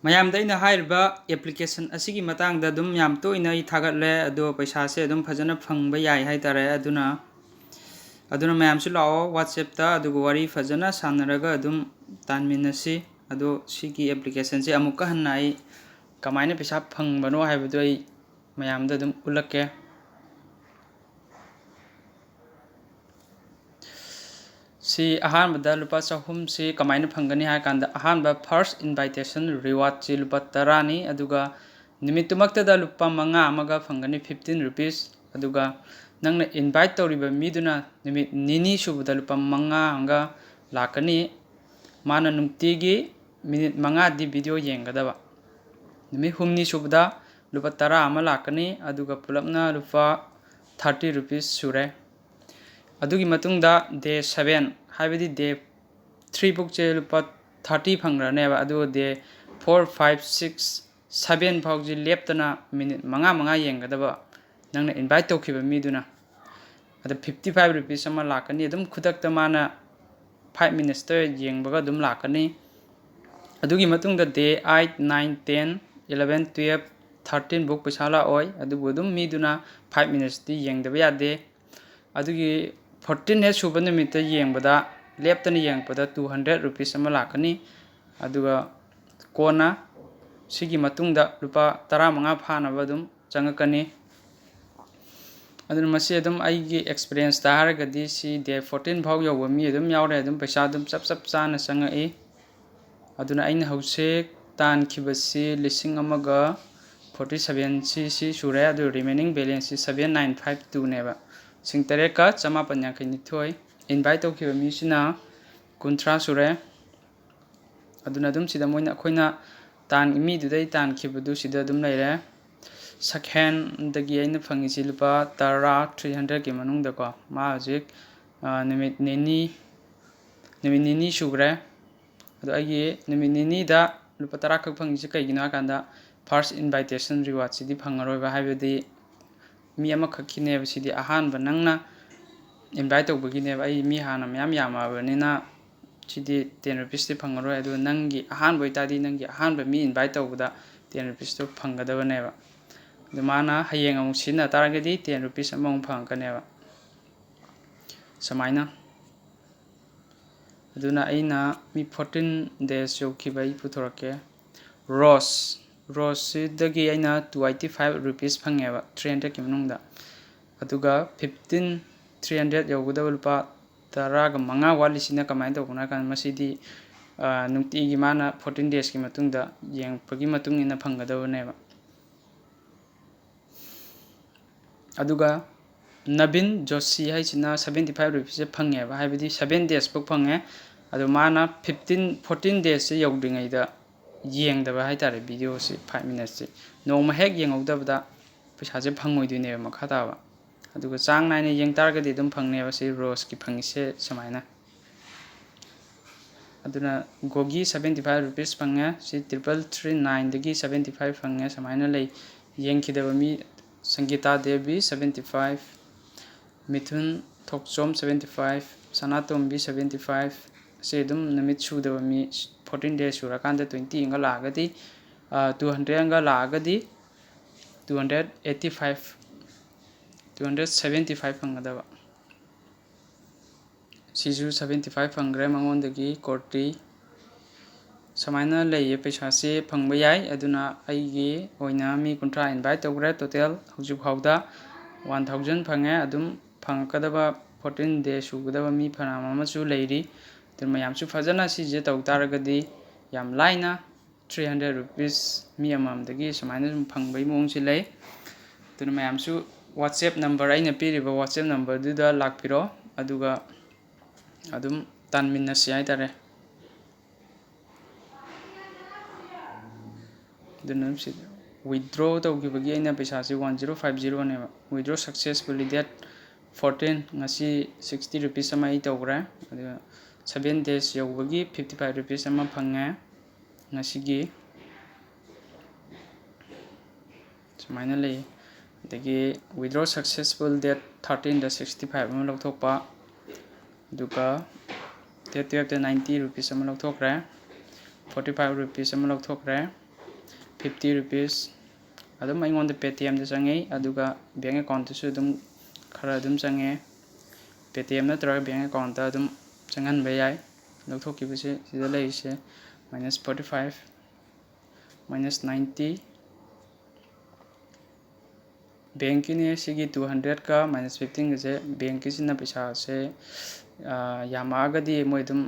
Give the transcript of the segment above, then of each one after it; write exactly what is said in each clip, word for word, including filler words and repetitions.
ꯃꯌꯥꯝꯗ ꯑꯩꯅ ꯍꯥꯏꯔꯤꯕ application ꯑꯁꯤꯒꯤ ꯃꯇꯥꯡꯗ ꯑꯗꯨꯝ ꯌꯥꯝ ꯇꯣꯏꯅ ꯑꯩ ꯊꯥꯒꯠꯂꯦ, ꯑꯗꯣ ꯄꯩꯁꯥꯁꯦ ꯑꯗꯨꯝ ꯐꯖꯅ ꯐꯪꯕ ꯌꯥꯏ ꯍꯥꯏꯇꯥꯔꯦ꯫ ꯑꯗꯨꯅ, ꯑꯗꯨꯅ ꯃꯌꯥꯝꯁꯨ ꯂꯥꯛꯑꯣ WhatsApp-ꯇ, ꯑꯗꯨꯒ ꯋꯥꯔꯤ ꯐꯖꯅ ꯁꯥꯟꯅꯔꯒ ꯑꯗꯨꯝ ꯇꯥꯟꯃꯤꯟꯅꯁꯤ꯫ ꯑꯗꯣ ꯁꯤꯒꯤ application-ꯁꯦ ꯑꯃꯨꯛꯀ ꯍꯟꯅ ꯑꯩ ꯀꯃꯥꯏꯅ ꯄꯩꯁꯥ ꯐꯪꯕꯅꯣ ꯍꯥꯏꯕꯗꯣ ꯑꯩ ꯃꯌꯥꯝꯗ ꯑꯗꯨꯝ ꯎꯠꯂꯛꯀꯦ꯫ ꯁꯤ ꯑꯍꯥꯟꯕꯗ ꯂꯨꯄꯥ ꯆꯍꯨꯝꯁꯤ ꯀꯃꯥꯏꯅ ꯐꯪꯒꯅꯤ ꯍꯥꯏ ꯀꯥꯟꯗ, ꯑꯍꯥꯟꯕ first invitation reward-ꯁꯤ ꯂꯨꯄꯥ ꯇꯔꯥꯅꯤ, ꯑꯗꯨꯒ ꯅꯨꯃꯤꯠꯇꯨꯃꯛꯇꯗ ꯂꯨꯄꯥ ꯃꯉꯥ ꯑꯃꯒ ꯐꯪꯒꯅꯤ, fifteen rupees꯫ ꯑꯗꯨꯒ ꯅꯪꯅ invite ꯇꯧꯔꯤꯕ ꯃꯤꯗꯨꯅ ꯅꯨꯃꯤꯠ ꯅꯤꯅꯤ ꯁꯨꯕꯗ ꯂꯨꯄꯥ ꯃꯉꯥ ꯑꯃꯒ ꯂꯥꯛꯀꯅꯤ꯫ ꯃꯥꯅ ꯅꯨꯡꯇꯤꯒꯤ minute ꯃꯉꯥꯗꯤ video ꯌꯦꯡꯒꯗꯕ꯫ ꯅꯨꯃꯤꯠ ꯍꯨꯝꯅꯤ ꯁꯨꯕꯗ ꯂꯨꯄꯥ ꯇꯔꯥ ꯑꯃ ꯂꯥꯛꯀꯅꯤ, ꯑꯗꯨꯒ ꯄꯨꯂꯞꯅ ꯂꯨꯄꯥ thirty rupees ꯁꯨꯔꯦ꯫ ꯑꯗꯨꯒꯤ ꯃꯇꯨꯡꯗ day seven, ꯍꯥꯏꯕꯗꯤ day three ꯐꯥꯎꯁꯦ ꯂꯨꯄꯥ thirty ꯐꯪꯈ꯭ꯔꯅꯦꯕ, ꯑꯗꯨꯒ day four, five, six, seven ꯐꯥꯎꯁꯤ ꯂꯦꯞꯇꯅ minute ꯃꯉꯥ ꯃꯉꯥ ꯌꯦꯡꯒꯗꯕ, ꯅꯪꯅ invite ꯇꯧꯈꯤꯕ ꯃꯤꯗꯨꯅ꯫ ꯑꯗ fifty five rupees ꯑꯃ ꯂꯥꯛꯀꯅꯤ, ꯑꯗꯨꯝ ꯈꯨꯗꯛꯇ ꯃꯥꯅ five minutes-ꯇ ꯌꯦꯡꯕꯒ ꯑꯗꯨꯝ ꯂꯥꯛꯀꯅꯤ꯫ ꯑꯗꯨꯒꯤ ꯃꯇꯨꯡꯗ day eight, nine, ten, eleven, twelve, thirteen ꯐꯥꯎ ꯄꯩꯁꯥ ꯂꯥꯛꯑꯣꯏ, ꯑꯗꯨꯕꯨ ꯑꯗꯨꯝ ꯃꯤꯗꯨꯅ five minutes-ꯇꯤ ꯌꯦꯡꯗꯕ ꯌꯥꯗꯦ꯫ ꯑꯗꯨꯒꯤ fourteen ꯍꯦꯛ ꯁꯨꯕ ꯅꯨꯃꯤꯠꯇ ꯌꯦꯡꯕꯗ, ꯂꯦꯞꯇꯅ ꯌꯦꯡꯉꯛꯄꯗ two hundred rupees ꯑꯃ ꯂꯥꯛꯀꯅꯤ꯫ ꯑꯗꯨꯒ ꯀꯣꯟꯅ ꯁꯤꯒꯤ ꯃꯇꯨꯡꯗ ꯂꯨꯄꯥ ꯇꯔꯥꯃꯉꯥ ꯐꯥꯅꯕ ꯑꯗꯨꯝ ꯆꯪꯉꯛꯀꯅꯤ꯫ ꯑꯗꯨꯅ ꯃꯁꯤ ꯑꯗꯨꯝ ꯑꯩꯒꯤ experience-ꯇ ꯍꯥꯏꯔꯒꯗꯤ ꯁꯤ day fourteen ꯐꯥꯎ ꯌꯧꯕ ꯃꯤ ꯑꯗꯨꯝ ꯌꯥꯎꯔꯦ, ꯑꯗꯨꯝ ꯄꯩꯁꯥ ꯑꯗꯨꯝ ꯆꯞ ꯆꯞ ꯆꯥꯅ ꯆꯪꯉꯛꯏ꯫ ꯑꯗꯨꯅ ꯑꯩꯅ ꯍꯧꯖꯤꯛ ꯇꯥꯟꯈꯤꯕꯁꯤ ꯂꯤꯁꯤꯡ ꯑꯃꯒ forty seven ꯁꯤ, ꯁꯤ ꯁꯨꯔꯦ, ꯑꯗꯨ remaining balance-ꯁꯤ seven nine five two-ꯅꯦꯕ꯫ ꯂꯤꯁꯤꯡ ꯇꯔꯦꯠꯀ ꯆꯃꯥꯄꯟ ꯌꯥꯡꯈꯩ ꯅꯤꯊꯣꯏ꯫ Invite ꯇꯧꯈꯤꯕ ꯃꯤꯁꯤꯅ ꯀꯨꯟꯊ꯭ꯔꯥ ꯁꯨꯔꯦ꯫ ꯑꯗꯨꯅ ꯑꯗꯨꯝ ꯁꯤꯗ ꯃꯣꯏꯅ, ꯑꯩꯈꯣꯏꯅ ꯇꯥꯟ-, ꯃꯤꯗꯨꯗꯩ ꯇꯥꯟꯈꯤꯕꯗꯨ ꯁꯤꯗ ꯑꯗꯨꯝ ꯂꯩꯔꯦ꯫ ꯁꯛꯍꯦꯟꯗꯒꯤ ꯑꯩꯅ ꯐꯪꯉꯤꯁꯤ ꯂꯨꯄꯥ ꯇꯔꯥ, three hundred-ꯀꯤ ꯃꯅꯨꯡꯗꯀꯣ꯫ ꯃꯥ ꯍꯧꯖꯤꯛ, ꯑ, ꯅꯨꯃꯤꯠ ꯅꯤꯅꯤ, ꯅꯨꯃꯤꯠ ꯅꯤꯅꯤ ꯁꯨꯈ꯭ꯔꯦ꯫ ꯑꯗꯣ ꯑꯩꯒꯤ ꯅꯨꯃꯤꯠ ꯅꯤꯅꯤꯗ ꯂꯨꯄꯥ ꯇꯔꯥ ꯈꯛ ꯐꯪꯉꯤꯁꯤ ꯀꯩꯒꯤꯅꯣ ꯍꯥꯏ ꯀꯥꯟꯗ, first invitation reward-ꯁꯤꯗꯤ ꯐꯪꯉꯔꯣꯏꯕ, ꯍꯥꯏꯕꯗꯤ ꯃꯤ ꯑꯃꯈꯛꯀꯤꯅꯦꯕ ꯁꯤꯗꯤ, ꯑꯍꯥꯟꯕ ꯅꯪꯅ invite ꯇꯧꯕꯒꯤꯅꯦꯕ꯫ ꯑꯩ ꯃꯤ ꯍꯥꯟꯅ ꯃꯌꯥꯝ ꯌꯥꯝꯃꯛꯑꯕꯅꯤꯅ ꯁꯤꯗꯤ ten rupeesꯇꯤ ꯐꯪꯉꯔꯣꯏ꯫ ꯑꯗꯨꯒ ꯅꯪꯒꯤ ꯑꯍꯥꯟꯕ ꯑꯣꯏꯇꯥꯔꯗꯤ ꯅꯪꯒꯤ ꯑꯍꯥꯟꯕ ꯃꯤ invite ꯇꯧꯕꯗ ten rupeesꯇꯣ ꯐꯪꯒꯗꯕꯅꯦꯕ꯫ ꯑꯗꯨ ꯃꯥꯅ ꯍꯌꯦꯡ ꯑꯃꯨꯛ ꯁꯤꯖꯤꯟꯅ ꯇꯥꯔꯒꯗꯤ ten rupees ꯑꯃꯃꯨꯛ ꯐꯪꯉꯛꯀꯅꯦꯕ ꯁꯨꯃꯥꯏꯅ꯫ ꯑꯗꯨꯅ ꯑꯩꯅ ꯃꯤ fourteen days ꯌꯧꯈꯤꯕ ꯑꯩ ꯄꯨꯊꯣꯔꯛꯀꯦ꯫ ꯔꯣꯁ, ꯔꯣꯁꯁꯤꯗꯒꯤ ꯑꯩꯅ two eighty five rupees ꯐꯪꯉꯦꯕ three hundredꯀꯤ ꯃꯅꯨꯡꯗ꯫ ꯑꯗꯨꯒ fifteen, three hundred ꯌꯧꯒꯗꯕ ꯂꯨꯄꯥ ꯇꯔꯥꯒ ꯃꯉꯥ ꯋꯥꯠꯂꯤꯁꯤꯅ ꯀꯃꯥꯏꯅ ꯇꯧꯕꯅꯣ ꯍꯥꯏ ꯀꯥꯟꯗ, ꯃꯁꯤꯗꯤ, ꯑ, ꯅꯨꯡꯇꯤꯒꯤ ꯃꯥꯅ fourteen daysꯀꯤ ꯃꯇꯨꯡꯗ ꯌꯦꯡꯉꯛꯄꯒꯤ ꯃꯇꯨꯡ ꯏꯟꯅ ꯐꯪꯒꯗꯕꯅꯦꯕ꯫ ꯑꯗꯨꯒ ꯅꯕꯤꯟ ꯖꯣꯁꯤ ꯍꯥꯏꯁꯤꯅ seventy five rupeesꯁꯦ ꯐꯪꯉꯦꯕ, ꯍꯥꯏꯕꯗꯤ seven days ꯐꯥꯎ ꯐꯪꯉꯦ꯫ ꯑꯗꯣ ꯃꯥꯅ fifteen, fourteen daysꯁꯦ ꯌꯧꯗ꯭ꯔꯤꯉꯩꯗ ꯌꯦꯡꯗꯕ ꯍꯥꯏ ꯇꯥꯔꯦ videoꯁꯤ, five minutesꯁꯤ꯫ ꯅꯣꯡꯃ ꯍꯦꯛ ꯌꯦꯡꯍꯧꯗꯕꯗ ꯄꯩꯁꯥꯁꯦ ꯐꯪꯉꯣꯏꯗꯣꯏꯅꯦꯕ ꯃꯈꯥ ꯇꯥꯕ꯫ ꯑꯗꯨꯒ ꯆꯥꯡ ꯅꯥꯏꯅ ꯌꯦꯡ ꯇꯥꯔꯒꯗꯤ ꯑꯗꯨꯝ ꯐꯪꯅꯦꯕ ꯁꯤ ꯔꯣꯁꯀꯤ ꯐꯪꯉꯤꯁꯦ ꯁꯨꯃꯥꯏꯅ꯫ ꯑꯗꯨꯅ ꯒꯣꯒꯤ seventy five rupees ꯐꯪꯉꯦ, ꯁꯤ triple three nineꯗꯒꯤ seventy five ꯐꯪꯉꯦ ꯁꯨꯃꯥꯏꯅ ꯂꯩ꯫ ꯌꯦꯡꯈꯤꯗꯕ ꯃꯤ ꯁꯪꯒꯤꯇꯥ ꯗꯦꯕꯤ seventy five, ꯃꯤꯊꯨꯟ ꯊꯣꯛꯆꯣꯝ seventy five, ꯁꯅꯥꯇꯣꯝꯕꯤ seventy five꯫ ꯁꯤ ꯑꯗꯨꯝ ꯅꯨꯃꯤꯠ ꯁꯨꯗꯕ ꯃꯤ, fourteen days ꯁꯨꯔꯀꯥꯟꯗ twenty ꯑꯃꯒ ꯂꯥꯛꯑꯒꯗꯤ, ꯑ, two hundred ꯑꯃꯒ ꯂꯥꯛꯑꯒꯗꯤ two hundred eighty five, two hundred seventy five ꯐꯪꯒꯗꯕ꯫ ꯁꯤꯁꯨ seventy five ꯐꯪꯈ꯭ꯔꯦ ꯃꯉꯣꯟꯗꯒꯤ ꯀꯣꯔꯇꯤ꯫ ꯁꯨꯃꯥꯏꯅ ꯂꯩꯌꯦ, ꯄꯩꯁꯥꯁꯦ ꯐꯪꯕ ꯌꯥꯏ꯫ ꯑꯗꯨꯅ ꯑꯩꯒꯤ ꯑꯣꯏꯅ ꯃꯤ ꯀꯨꯟꯊ꯭ꯔꯥ invite ꯇꯧꯈ꯭ꯔꯦ꯫ Total ꯍꯧꯖꯤꯛ ꯐꯥꯎꯗ one thousand ꯐꯪꯉꯦ꯫ ꯑꯗꯨꯝ ꯐꯪꯉꯛꯀꯗꯕ fourteen days ꯁꯨꯒꯗꯕ ꯃꯤ ꯐꯅꯌꯥꯝ ꯑꯃꯁꯨ ꯂꯩꯔꯤ꯫ ꯑꯗꯨꯅ ꯃꯌꯥꯝꯁꯨ ꯐꯖꯅ ꯁꯤꯁꯦ ꯇꯧ ꯇꯥꯔꯒꯗꯤ ꯌꯥꯝ ꯂꯥꯏꯅ three hundred rupees ꯃꯤ ꯑꯃꯃꯝꯗꯒꯤ ꯁꯨꯃꯥꯏꯅ ꯁꯨꯝ ꯐꯪꯕꯒꯤ ꯃꯑꯣꯡꯁꯤ ꯂꯩ꯫ ꯑꯗꯨꯅ ꯃꯌꯥꯝꯁꯨ WhatsApp number, ꯑꯩꯅ ꯄꯤꯔꯤꯕ WhatsApp numberꯗꯨꯗ ꯂꯥꯛꯄꯤꯔꯣ, ꯑꯗꯨꯒ ꯑꯗꯨꯝ ꯇꯥꯟꯃꯤꯟꯅꯁꯤ ꯍꯥꯏꯇꯥꯔꯦ꯫ ꯑꯗꯨꯅ ꯁꯤ withdraw ꯇꯧꯈꯤꯕꯒꯤ ꯑꯩꯅ ꯄꯩꯁꯥꯁꯦ one zero five zeroꯅꯦꯕ꯫ Withdraw successfully date fourteen, ꯉꯁꯤ sixty rupees ꯑꯃ ꯑꯩ ꯇꯧꯈ꯭ꯔꯦ꯫ ꯑꯗꯨꯒ seven days ꯌꯧꯕꯒꯤ fifty five rupees ꯑꯃ ꯐꯪꯉꯦ ꯉꯁꯤꯒꯤ꯫ ꯁꯨꯃꯥꯏꯅ ꯂꯩ꯫ ꯑꯗꯒꯤ withdraw successful date thirteenꯗ sixty five ꯑꯃ ꯂꯧꯊꯣꯛꯄ, ꯑꯗꯨꯒ Date twelve ninety rupees ꯑꯃ ꯂꯧꯊꯣꯛꯈ꯭ꯔꯦ, forty five rupees ꯑꯃ ꯂꯧꯊꯣꯛꯈ꯭ꯔꯦ, fifty rupees ꯑꯗꯨꯝ ꯑꯩꯉꯣꯟꯗ Paytmꯗ ꯆꯪꯉꯤ, ꯑꯗꯨꯒ bank accountꯇꯁꯨ ꯑꯗꯨꯝ ꯈꯔ ꯑꯗꯨꯝ ꯆꯪꯉꯦ꯫ Paytm ꯅꯠꯇ꯭ꯔꯒ bank accountꯇ ꯑꯗꯨꯝ ꯆꯪꯍꯟꯕ ꯌꯥꯏ꯫ ꯂꯧꯊꯣꯛꯈꯤꯕꯁꯦ ꯁꯤꯗ ꯂꯩꯔꯤꯁꯦ minus forty five, minus ninety꯫ Bankꯀꯤꯅꯦ ꯁꯤꯒꯤ two hundredꯀ minus fifteenꯒꯁꯦ꯫ Bankꯀꯤꯁꯤꯅ ꯄꯩꯁꯥꯁꯦ, ꯑꯥ, ꯌꯥꯝꯃꯛꯑꯒꯗꯤ ꯃꯣꯏ ꯑꯗꯨꯝ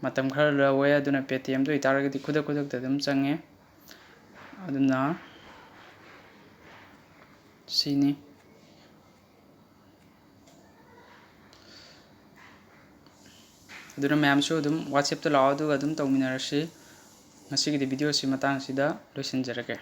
ꯃꯇꯝ ꯈꯔ ꯂꯧꯋꯦ, ꯑꯗꯨꯅ Paytmꯗ ꯑꯣꯏꯇꯥꯔꯒꯗꯤ ꯈꯨꯗꯛ ꯈꯨꯗꯛꯇ ꯑꯗꯨꯝ ꯆꯪꯉꯦ꯫ ꯑꯗꯨꯅ ꯁꯤꯅꯤ꯫ ꯑꯗꯨꯅ ꯃꯌꯥꯝꯁꯨ ꯑꯗꯨꯝ WhatsAppꯇ ꯂꯥꯛꯑꯣ, ꯑꯗꯨꯒ ꯑꯗꯨꯝ ꯇꯧꯃꯤꯟꯅꯔꯁꯤ꯫ ꯉꯁꯤꯒꯤꯗꯤ videoꯁꯤ ꯃꯇꯥꯡꯁꯤꯗ ꯂꯣꯏꯁꯤꯟꯖꯔꯒꯦ꯫